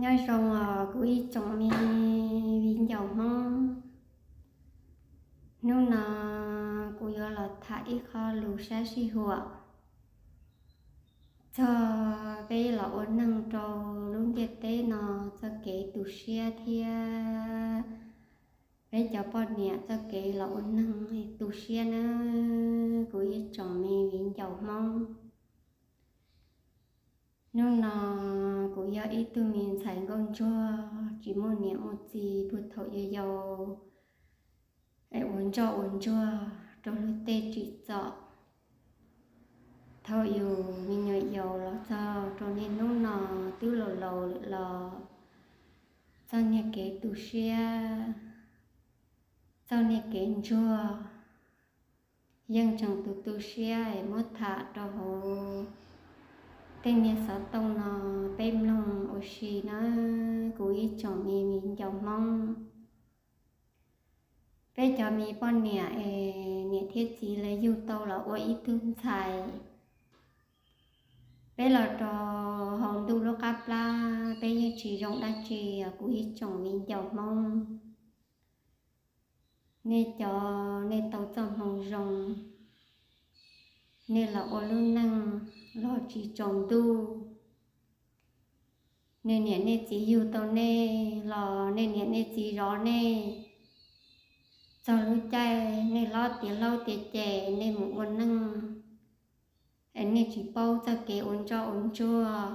Nyob zoo os kuv ib tsoom me viv ncaus Hmoob. Hnub no kuv yuav los tham ib qho lus sab sij huam txog peb los ua neej rau lub ntiaj teb no txoj kev tu siab thiab peb cov poj niam txoj kev los ua neej tu siab nawb kuv ib tsoom me viv ncaus Hmoob. Hnub no kuv yog ib tug me ntxhais nkauj ntsuag tsis muaj niam muaj txiv puag thaum yau yau, es ua ntsoj ua ntsuag rau luag tej tsim txom. Thaum yus me nyuam yaus los txog rau niaj hnub no twb laus laus lawm los txoj niag kev tu siab, txoj niag kev ntsuag yeej tseem tu tu siab es muab tham rau hauv tej niag xov tooj no peb mloog ua si nawb kuv ib tsoom me viv ncaus Hmoob. Peb cov me poj niam es niam thiab txiv lawv yug tau los ua ib tug ntxhais, peb los rau hauv ntuj lub qab plab peb yeej tsis zoo dab tsi os kuv ib tsoom viv ncaus Hmoob. Nej cov nej tau txoj hmoo zoo, nej los ua lub neej los tsis tsaus ntuj. Nej niam nej txiv yug tau nej los nej niam nej txiv zov nej, txog lub caij nej hlob tiav hlob tiav ces nej mus ua neej, es nej tsis paub txoj kev ua ntsoj ua ntsuag.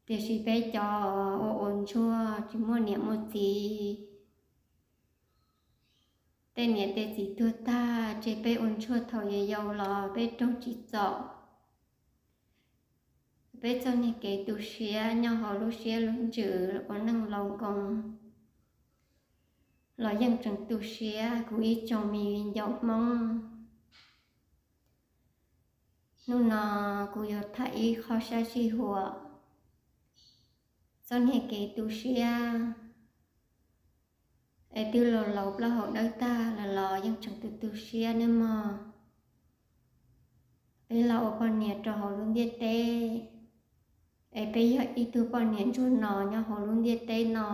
Tiam sis peb cov ua ua ntsuag tsis muaj niam muaj txiv, tej niam tej txiv tuag tag tseg peb ua ntsuag thaum yau yau los peb raug tsim txom. Peb txoj niag kev tu siab nyob hauv lub siab lub ntsws ua neej laus nkoos los yeej tseem tu siab kuv ib tsoom me viv ncaus Hmoob. Hnub no kuv yuav tham ib qho sab sij huam txoj niag kev tu siab, es twb laus laus plaub hau dawb tag lawm los yeej tseem tu tu siab nawb mog. Peb los ua poj niam rau hauv lub ntiaj teb, es peb yog ib tug poj niam ntsuag no nyob hauv lub ntiaj teb no,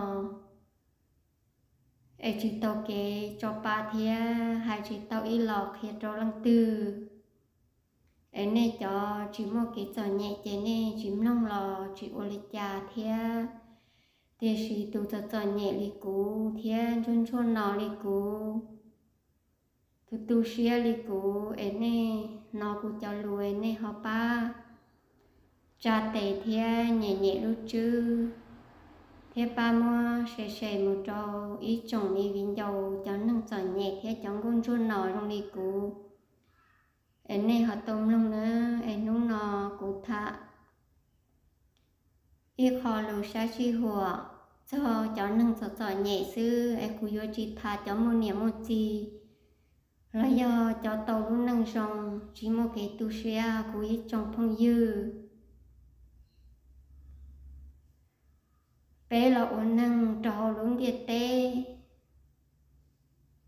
es tsis tau kev tso pa thiab hais tsis tau ib los qhia rau leej twg. Es nej cov tsis muaj kev txom nyem ces nej tsis mloog los tsis ua li cas thiab. Tiam sis tus txom txom nyem li kuv thiab ntsuag ntsuag no li kuv, tus tu siab li kuv es nej hnov kuv cov lus es nej ho pab tsa tes thiab nyem nyem lub tswb, thiab pab muab share share mus rau ib tsoom me viv ncaus cov neeg txom nyem thiab cov nkauj ntsuag no zoo li kuv, es nej ho tau mloog na. Es hnub no kuv tham ib qho lus sab sij huam txog cov neeg txom txom nyem xwb, es kuv yuav tsis tham cov muaj niam muaj txiv los yog cov tau lub neej zoo tsis muaj kev tu siab, kuv ib tsoom phooj ywg. Peb los ua neeg rau hauv lub ntiaj teb,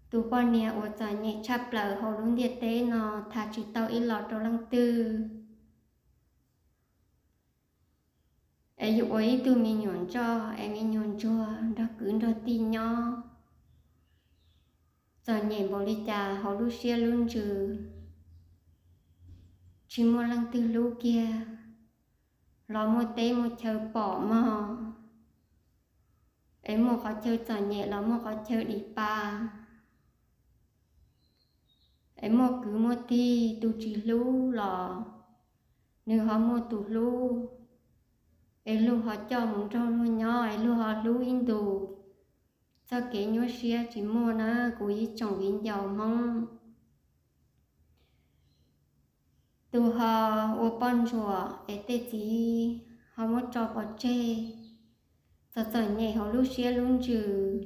tus poj niam uas txom nyem tshaj plaws hauv lub ntiaj teb no tham tsis tau ib los rau leej twg. Es yus ua ib tug me nyuam ntsoj es me nyuam ntsuag nrog kwv nrog tij nyob, txom nyem npaum li cas hauv lub siab lub ntsws, tsis muaj leej twg hlub kiag, los muaj teb muaj chaw pom mog, es muaj qhov chaw txom nyem los muaj qhov chaw dim pa, es muaj kwv muaj tij, tus tsis hlub los nws ho muaj tus hlub, es luag ho coj mus nrog luag nyob, es luag ho hlub ib ntus. Txoj kev nyuaj siab tsis muaj na, kuv ib tsoom viv ncaus Hmoob. Tus ho ua poj ntsuam es tej txiv ho muab tso pov tseg, txom txom nyem hauv lub siab lub ntsws,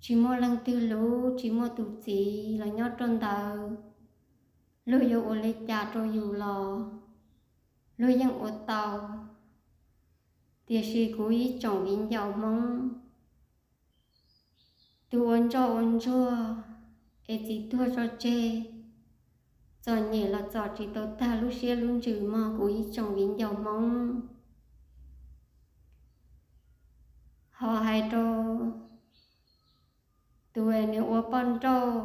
tsis muaj leej twg hlub, tsis muaj tus txiv los nyob rau ntawd, luag yuav ua li cas rau yus los luag yeej ua tau. Tiam sis kuv ib tsoom viv ncaus Hmoob, tus ua ntsoj ua ntsuag es txiv tuag tso tseg, txom nyem los txom tsis tau tag lub siab lub ntsws mog, kuv ib tsoom viv ncaus Hmoob. Ho hais rau tus nws ua poj nrauj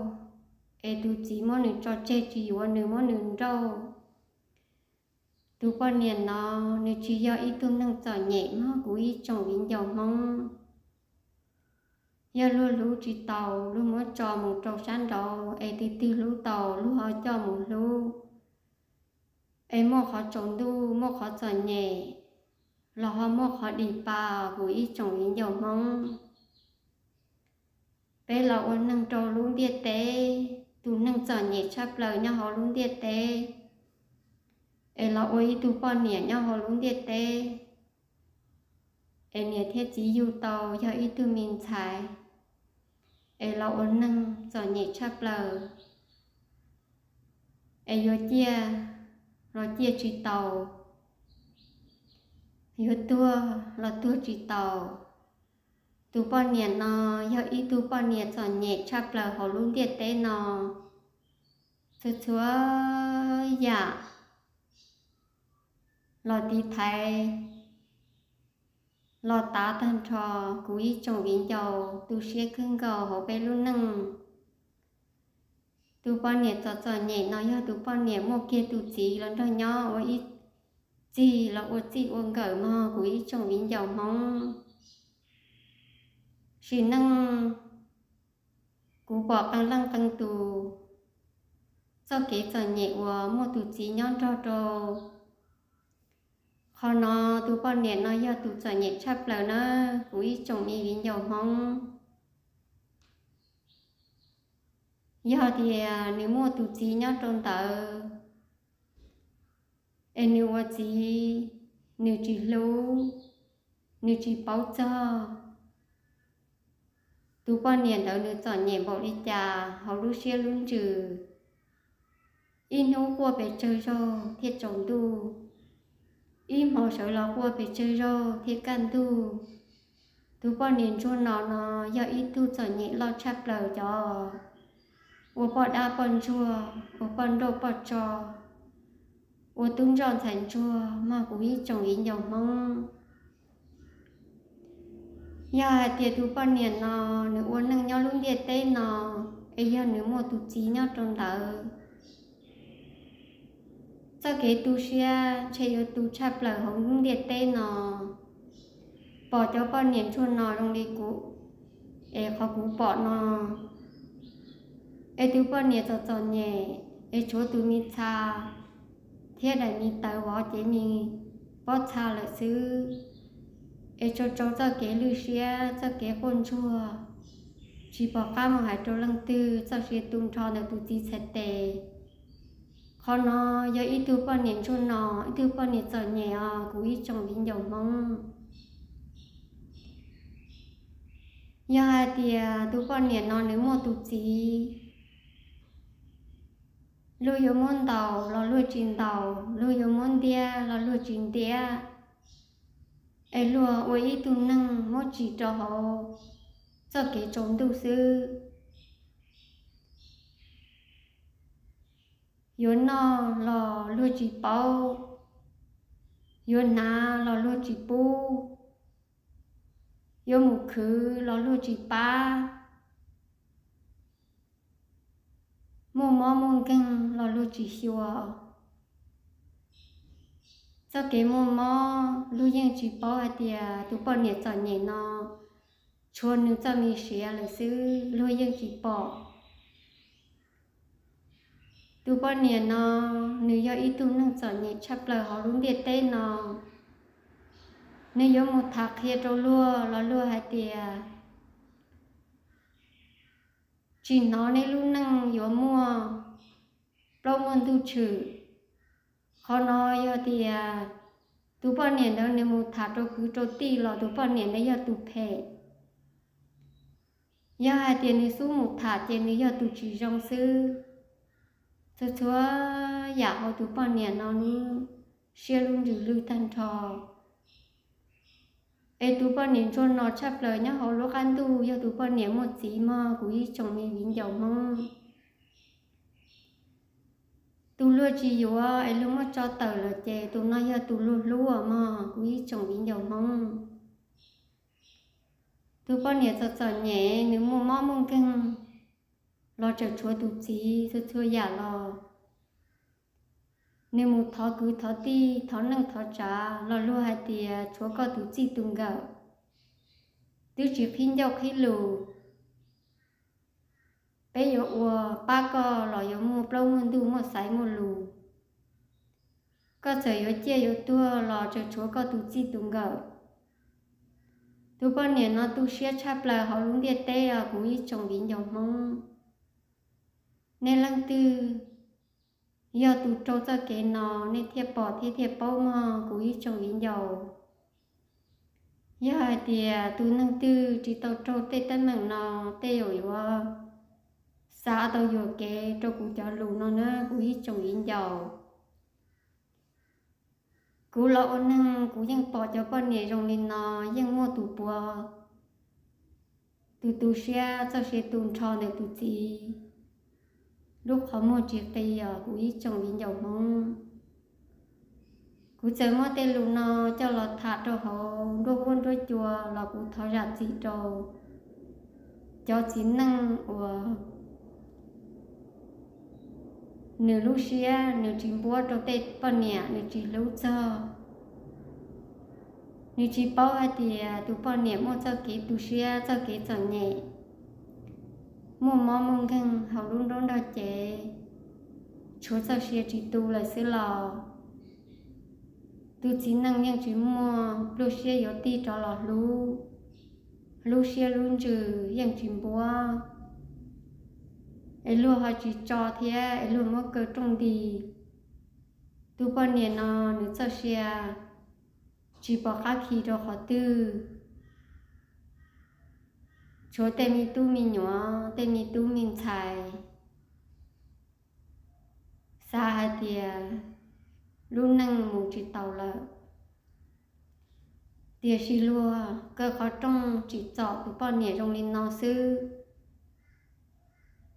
es tus txiv muab nws tso tseg tsis yuav nws, muab nws nrauj, tus poj niam no nws tsis yog ib tug neeg txom nyem mog, kuv ib tsoom viv ncaus Hmoob. Yog luag hlub tsis tau, luag muab tso mus rau sab nraud, es tus twg hlub tau luag ho coj mus hlub. Es muaj qhov tsaus ntuj, muaj qhov txom nyem, los ho muaj qhov dim pa, kuv ib tsoom viv ncaus Hmoob. Peb los ua neeg rau lub ntiaj teb, tus neeg txom nyem tshaj plaws nyob hauv lub ntiaj teb, es los ua ib tug poj niam nyob hauv lub ntiaj teb, es niam thiab txiv yug tau yog ib tug me ntxhais, es los ua neeg txom nyem tshaj plaws, es yuav ciaj los ciaj tsis tau, yuav tuag los tuag tsis tau. Tus poj niam no yog ib tug poj niam txom nyem tshaj plaws hauv lub ntiaj teb no, txhua txhua yam los tiv thaiv, los tav tag nrho, kuv ib tsoom viv ncaus tu siab kawg nkaus hauv peb lub neej. Tus poj niam txom txom nyem no yog tus poj niam muaj kiag tus txiv los nrog nyob ua ib txig los ua txij ua nkawm mog, kuv ib tsoom viv ncaus Hmoob. Sim neej kuv pom qee leej qee tus txoj kev txom nyem uas muaj tus txiv nyob nrog rau. Qhov no tus poj niam no yog tus txom nyem tshaj plaws na, kuv ib tsoom me viv ncaus Hmoob. Yog tias nws muaj tus txiv nyob rau ntawd, es nws ua txiv, nws tsis hlub, nws tsis paub txog tus poj niam ntawd nws txom nyem npaum li cas hauv lub siab lub ntsws. Ib hnub quaj pes tsawg zaug thiaj tsaus ntuj, ib hmo sawv los quaj pes tsawg zaug thiaj kaj ntug. Tus poj niam ntsuag no no yog ib tug txom nyem loj tshaj plaws cov ua poj dab poj ntsuag, ua poj nrauj poj tso, ua tub ntsoj ntxhais ntsuag mog, kuv ib tsoom viv ncaus Hmoob. Yog hais tias tus poj niam no nws ua neej nyob lub ntiaj teb no, es yog nws muaj tus txiv nyob rau ntawd, txoj kev tu siab ntshe yuav tu tshaj plaws hauv lub ntiaj teb no. Pom cov poj niam ntsuag no zoo li kuv, es qhov kuv pom no, es tus poj niam txom txom nyem, es tshuav tus me txha thiab daim me tawv vov cev me pob txha lawm xwb, es tsau tsau txoj kev lwj siab txoj kev quaj ntsuag, tsis pom qab mus hais rau leej twg, txoj sia tu nrho ntawm tus txiv txhais tes. Qhov no yog ib tug poj niam ntsuag no, ib tug poj niam txom nyem os kuv ib tsoom viv ncaus Hmoob. Yog hais tias tus poj niam no nws muaj tus txiv, luag yuav muab ntaus los luag tsis ntaus, luag yuav muab ntiab los luag tsis ntiab, es luag ua ib tug neeg muab tsim rau hauv txoj kev tsaus ntuj xwb. Yuav noj los luag tsis paub, yuav hnav los luag tsis pub, yuav mus khwv los luag tsis pab, muaj mob muaj nkeeg los luag tsis xyuas. Txoj kev muaj mob luag yeej tsis paub hais tias tus poj niam txom nyem no tshuav nws txoj me siav lawm xwb, luag yeej tsis pom. Tus poj niam no nws yog ib tug neeg txom nyem tshaj plaws hauv lub ntiaj teb no. Nws yuav mus tham qhia rau luag los luag hais tias tsis hnov neb lub neej yuav muaj plaub muaj ntug tshwm. Qhov no yog tias tus poj niam ntawd nws mus tham rau kwv rau tij los tus poj niam ntawd yog tus phem. Yog hais tias nws xub mus tham ces nws yog tus tsis zoo xwb. Txhua txhua yam hauv tus poj niam no lub siab lub ntsws lwj tag nrho. Es tus poj niam ntsuag no tshaj plaws nyob hauv lub qab ntuj yog tus poj niam muaj txiv mog kuv ib tsoom me viv ncaus Hmoob. Tus luag tsis yuav es luag muab tso tawm lawm ces tus no yog tus luag hlub mog kuv ib tsoom viv ncaus Hmoob. Tus poj niam txom txom nyem nws muaj mob muaj nkeeg los tseem tshuav tus txiv txhua txhua yam los nws mus thov kwv thov tij thov neej thov tsav los luag hais tias tshuav koj tus txij tus nkawm, twb tsis qhib ncauj qhib lus. Peb yuav ua pab koj los yuav muaj plaub muaj ntug muaj xaiv muaj lus. Koj txawm yuav ciaj yuav tuag los tseem tshuav koj tus txij tus nkawm. Tus poj niam no tu siab tshaj plaws hauv lub ntiaj teb os kuv ib tsoom viv ncaus Hmoob. Nej leej twg yog tus raug txoj kev no nej thiaj pom thiab thiaj paub mog kuv ib tsoom viv ncaus. Yog hais tias tus neeg twg tsis tau raug tej teeb meem no, tej zaum yuav xav tau yuam kev rau kuv cov lus no na kuv ib tsoom viv ncaus. Kuv los ua neeg kuv yeej pom cov poj niam zoo li no yeej muaj tus puav, tus tu siab txoj sia tu nrho ntawm tus txiv lub qhov muag tsis qis os kuv ib tsoom viv ncaus Hmoob. Kuv txawm muab tej lus no coj los tham rau hauv nruab huab nruab cua los kuv thov zam txim rau cov txiv neej uas nws lub siab nws tsis npuab rau tej poj niam nws tsis hlub txog. Nws tsis paub hais tias tus poj niam muaj txoj kev tu siab txoj kev txom nyem, muaj mob muaj nkeeg hauv lub nruab nrog cev, tshuav txoj sia tsis tu lawm xwb los tus txiv neej yeej tsis muaj lub siab yuav tig rov los hlub, lub siab lub ntsws yeej tsis npuab, es luag ho tsis tso thiab es luag muab kaw rooj nti. Tus poj niam no nws txoj sia tsis pom qab khi rau qhov twg, tshuav tej me tub me nyuam tej me tub me ntxhais xav hais tias lub neej mus tsis taus lawm, tiam sis luag kaw qhov rooj tsim txom tus poj niam zoo li no xwb.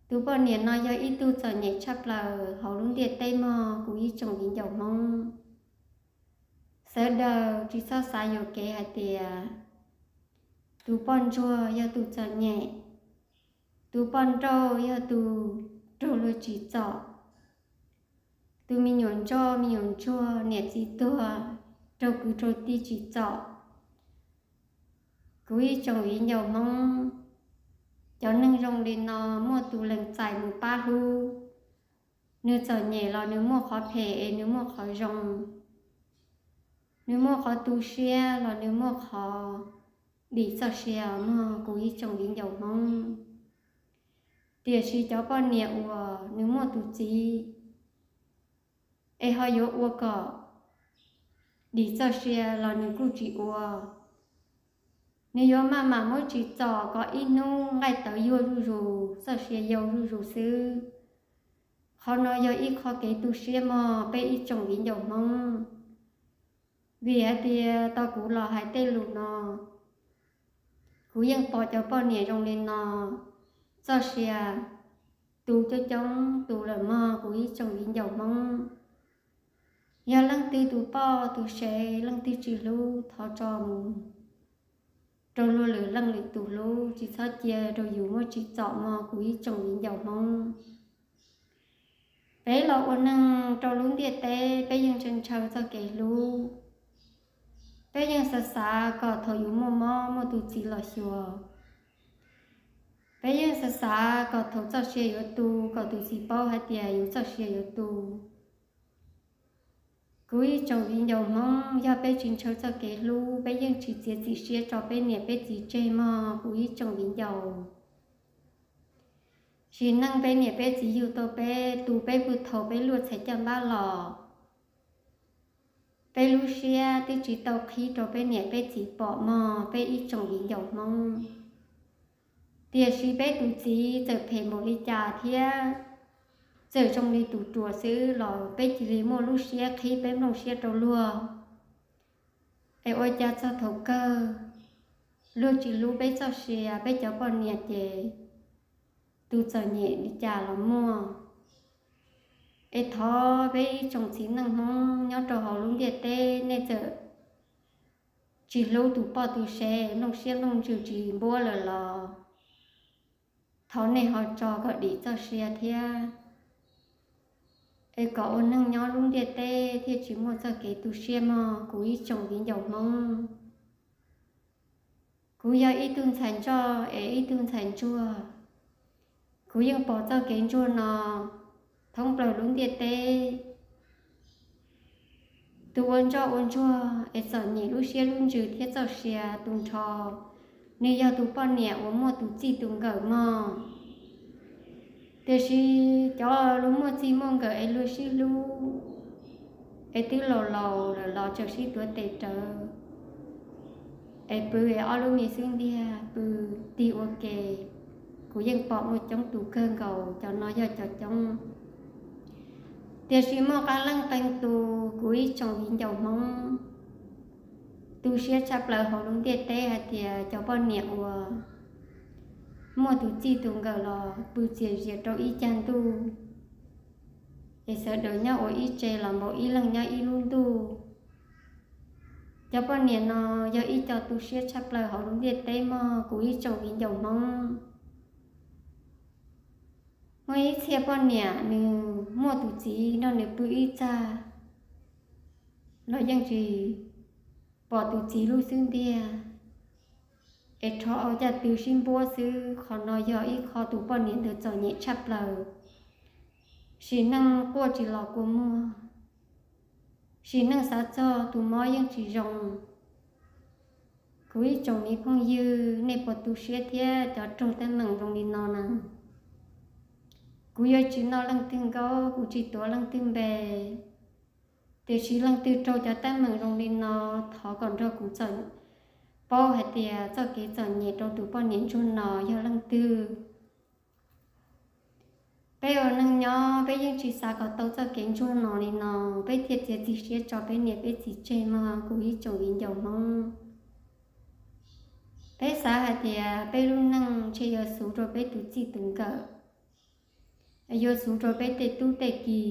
Tus poj niam no yog ib tug txom nyem tshaj plaws hauv lub ntiaj teb mog kuv ib tsoom viv ncaus Hmoob. Sawv daws tsis txhob xav yuam kev hais tias tus poj ntsuag yog tus txom nyem, tus poj nrauj yog tus raug luag tsim txom, tus me nyuam ntsoj me nyuam ntsuag niam txiv tuag raug kwv raug tij tsim txom. Kuv ib tsoom viv ncaus Hmoob, cov neeg zoo li no muaj tus lees txais mus pab hlub. Nws txom nyem los nws muaj qhov phem es nws muaj qhov zoo, nws muaj qhov tu siab los nws muaj qhov dim txoj sia mog kuv ib tsoom viv ncaus Hmoob. Tiam sis cov poj niam uas nws muaj tus txiv es ho yuav ua kom dim txoj sia los nws kuj tsis ua. Nws yuav maj mam muab tsim txom kom ib hnub nqaij tawv yuag zuj zus, txoj sia yau zuj zus xwb. Qhov no yog ib qho kev tu siab mog peb ib tsoom viv ncaus Hmoob. Vim hais tias tau kuv los hais tej lus no, kuv yeej pom cov poj niam zoo li no, txoj sia tu coob coob tus lawm mog kuv ib tsoom viv ncaus Hmoob. Yog leej twg tus poj tus sev leej twg tsis hlub thov tso mus rau luag lwm leej lwm tus hlub, tsis txhob cia rau yus muab tsim txom mog kuv ib tsoom viv ncaus Hmoob. Peb los ua neeg rau lub ntiaj teb peb yeej ntshaw ntshaw txoj kev hlub. Peb yeej xav xav kom thaum yus muaj mob muaj tus txiv los xyuas, peb yeej xav xav kom thaum txoj sia yuav tu kom tus txiv paub hais tias yus txoj sia yuav tu. Kuv ib tsoom viv ncaus Hmoob, yog peb tsis ntshaw txoj kev hlub peb yeej tsis txiav txim siab tso peb niam peb txiv tseg mog kuv ib tsoom viv ncaus. Sim neej peb niam peb txiv yug tau peb, tu peb pw thaum peb luaj txhais caj npab los, peb lub siab twb tsis tau qhib rau peb niam peb txiv pom mog peb ib tsoom viv ncaus Hmoob. Tiam sis peb tus txiv txawm phem npaum li cas thiab txawm zoo li tus ruam xwb los peb cia li muaj lub siab qhib peb nplooj siab rau luag. Es ua cas txog thaum kawg luag tsis hlub peb txoj sia, peb cov poj niam ces tus txom nyem li cas los muaj. Es thov peb ib tsoom txiv neej Hmoob nyob rau hauv lub ntiaj teb, nej txawm tsis hlub tus poj tus sev, nplooj siab nplooj ntsws tsis npuab lawm los thov nej ho tso kom dim txoj sia thiab, es kom ua neeg nyob lub ntiaj teb thiaj tsis muaj txoj kev tu siab mog kuv ib tsoom viv ncaus Hmoob. Kuv yog ib tug ntxhais ntsoj es ib tug ntxhais ntsuag, kuv yeej pom txoj kev ntsuag no thoob plaws lub ntiaj teb. Tus ua ntsoj ua ntsuag es txom nyem lub siab lub ntsws thiab txoj sia tu nrho, nws yog tus poj niam uas muaj tus txij tus nkawm mog. Tiam sis cov luag muaj txij muaj nkawm es luag sib hlub, es twb laus laus lawm los tseem sib tuav tes rawv, es pw es ob lub me xub ntiag pw tig ua ke. Kuv yeej pom muaj coob tus kawg nkaus, cov no yog cov coob. Tiam sis muaj qee leej qee tus kuv ib tsoom viv ncaus Hmoob, tu siab tshaj plaws hauv lub ntiaj teb hais tias cov poj niam uas muaj tus txij tus nkawm los pw txias zias rau ib cag ntuj, es sawv daws nyob ua ib tse los npaum ib leeg nyob ib lub ntuj. Cov poj niam no yog ib co tu siab tshaj plaws hauv lub ntiaj teb mog kuv ib tsoom viv ncaus Hmoob. Muaj ib txhia poj niam nws muaj tus txiv nrog nws pw ib txaj los yeej tsis pom tus txiv lub xub ntiag, es rho au caj tw sib npuab xwb. Qhov no yog ib qho tus poj niam ntawd txom nyem tshaj plaws, sim neej quaj tsis los kua muag, sim neej xav txog tus mob yeej tsis zoo. Kuv ib tsoom me phooj ywg, nej puas tu siab thiab cov raug teeb meem zoo li no na? Kuv yuav tsis noj leej twg nkauj, kuv tsis tuav leej twg npe, tiam sis leej twg raug cov teeb meem zoo li no, thov kom nrog kuv txawm paub hais tias txoj kev txom nyem rau tus poj niam ntsuag no yog leej twg. Peb ua neeg nyob peb yeej tsis xav kom tau txoj kev ntsuag no li no, peb thiaj txiav txim siab tso peb niam peb txiv tseg mog kuv ib tsoom viv ncaus Hmoob. Peb xav hais tias peb lub neej ntshe yuav xuv rau peb tus txij tus nkawm, yuav xuv rau peb tej tub tej ki,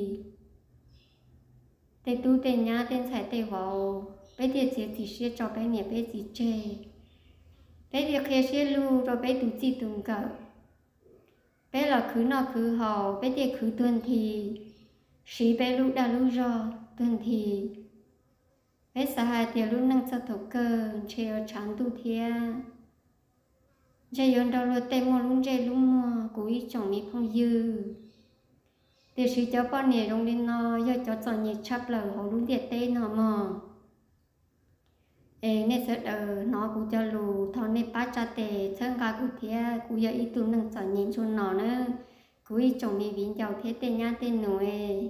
tej tub tej nyab tej ntxhais tej vauv, peb thiaj txiav txim siab tso peb niam peb txiv tseg. Peb thiaj qhia siab lug rau peb tus txij tus nkawm. Peb los khwv noj khwv haus peb thiaj khwv tuag nthi, siv peb lub dag lub zog tuag nthi. Peb xav hais tias lub neej txog thaum kawg ntshe yuav tshav ntuj thiab, ntshe yuav nrog luag tej muaj lub ntsej lub muag kuv ib tsoom me phooj ywg. Tiam sis cov poj niam zoo li no yog cov txom nyem tshaj plaws hauv lub ntiaj teb no mog. Es nej sawv daws hnov kuv cov lus thov nej pab tsa tes txhawb nqa kuv thiab, kuv yog ib tug neeg txom nyem ntsuag no na. Kuv ib tsoom me viv ncaus thiab tej nyab tej nus es,